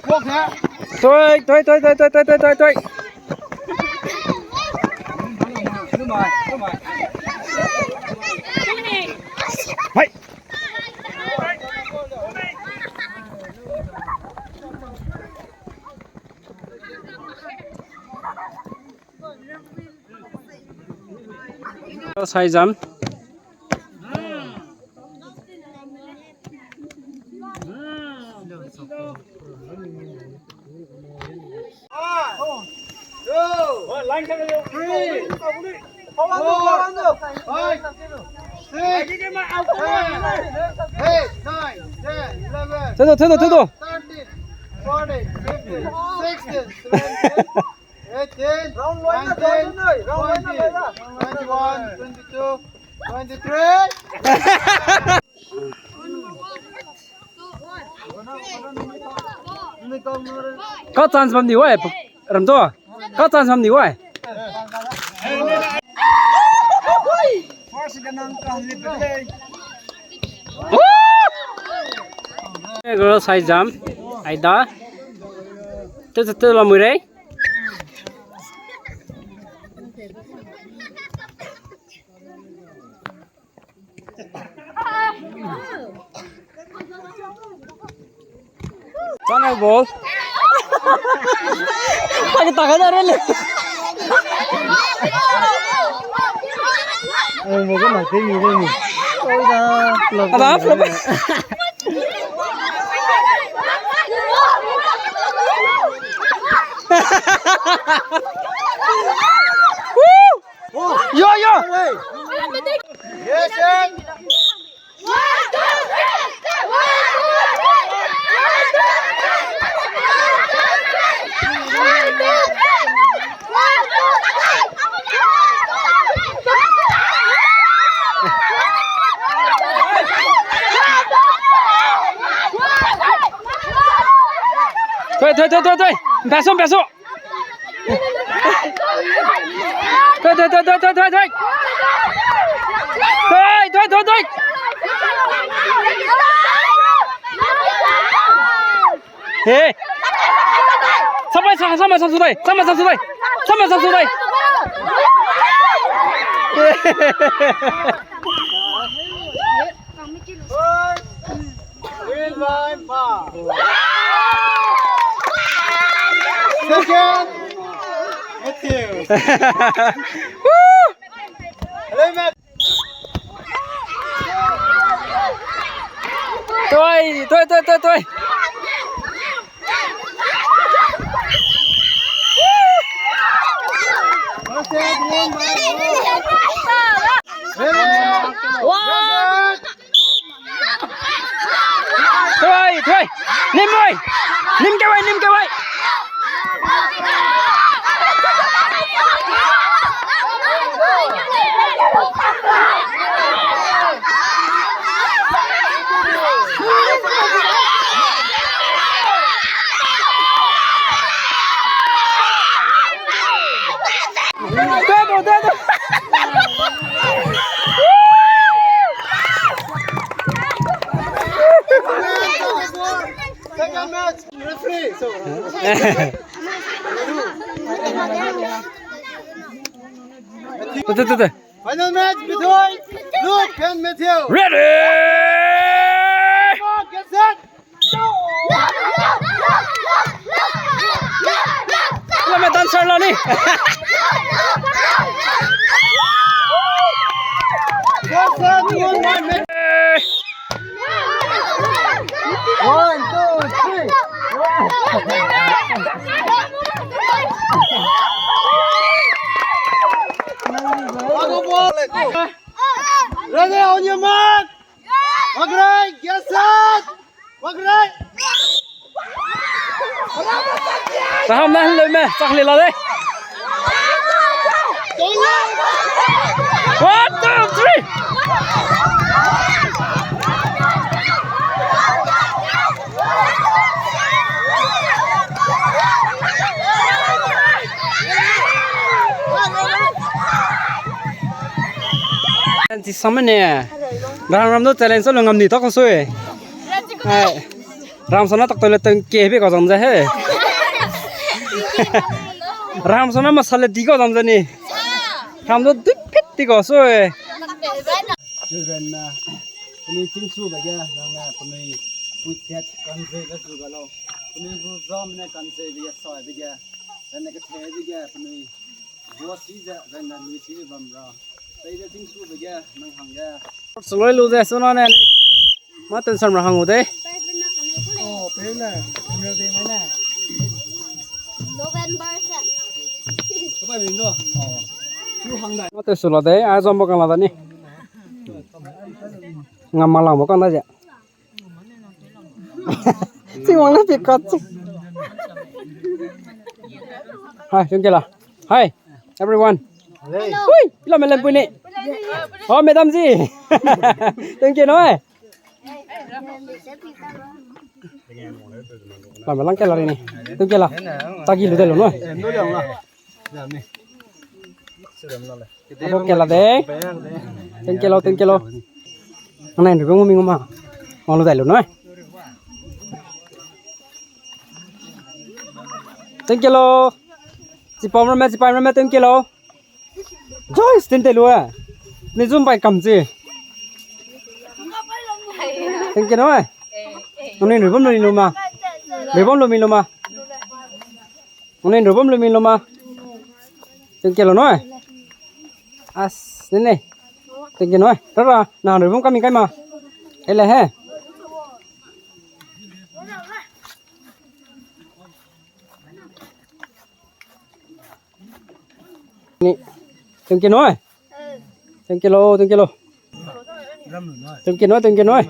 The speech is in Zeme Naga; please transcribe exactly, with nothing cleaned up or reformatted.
Toi, toi, toi. Hai. Sai jam. Three, four, five, six, seven, eight, nine, ten, eleven, 推动，推动，推动。 Thirteen, fourteen, fifteen, sixteen, seventeen, eighteen, nineteen, twenty, twenty-one, twenty-two, twenty-three. Ka chance bam di wai, Ramto. Ka chance bam di wai. Girl sai jam. Aida. Tu, tu, tu, la mui rei. Sana bol. Pagi taka da rele. Ai, mo ko na te mi re mi. Ada, flop. Woo! Yo, yo! Yes, sir. Toi, toi, toi, toi, toi. Mpia su, mpia su. Toi, toi, toi, toi, toi, toi, toi. Toi, toi, toi, toi. He. Samai sa, samai sa su dai. Samai sa su dai. Samai sa su dai. Green line, pa. Second, Matthew. Hello, Matt. Toi, toi, toi, toi, toi. Toi, toi. Nim wai. Nim ke wai, nim ke wai. Second match, referee. So. Tuh, tuh, tuh, tuh. Final match between Luke and Matthew. Ready! Mark, get set. Lame dancer la ni. Get set, one, one, Matthew. One, two, three. Ready, on your mark. Work right, get set. Work right. Raham na hello me, chak le la de. One, two, three. Challenge samene. Raham ram du challenge so lo ngam ni ta ko sui. Ai. Ramsana tak toilet tang ke be ka zam ze he. Ramsana masala di ka zam ze ni. Ram do du pit ti ka so e. Children na, penui chingsu bege, nang na penui puitet kanzei be zu ga lau. Penui gu zam ne kanzei bege, sai bege, dan ne kethe bege, penui Gua si ze, zai na lui si ze bam ra. Tei ze chingsu bege, nang hangge. Suloi lu ze, suna ne ni. Ma ten sam ra hang u de. Oh, pe le. Nyo de ne ne. November sa. Apa ni do? Oh. Lu hang dai. Ma ten sula de, a zombo kang la da ni. Ngam ma lang bo kang da ze. Chingwang na pi kat chi. Hi, thank you la. Hi, everyone. Hui, ila me lem puni. Oh, madam ji. Thank you, no, eh. Ba me lang ke la ri ni. Thank you la. Tagi lu de lo, no. Abo kela de. Thank you lo, thank you lo. Anai ndu ngumi nguma. Wang lu dai lu noi. Thank you lo. Chipam ramme, chipam ramme, thank you lo. Joyce, tin te lu e. Ni zum bai kam chi. Thank you noi. Anai ndu bam lu ni lu ma. Ndu bam lu mi lu ma. Nune ndu bam lu mi lu ma. Thank you lo noi. As, nene. Thank you noi. Rara, na ndu bam kami kai ma. Ele he. Ni. Thank you noi. Thank you lo, thank you lo. Thank you noi, thank you noi.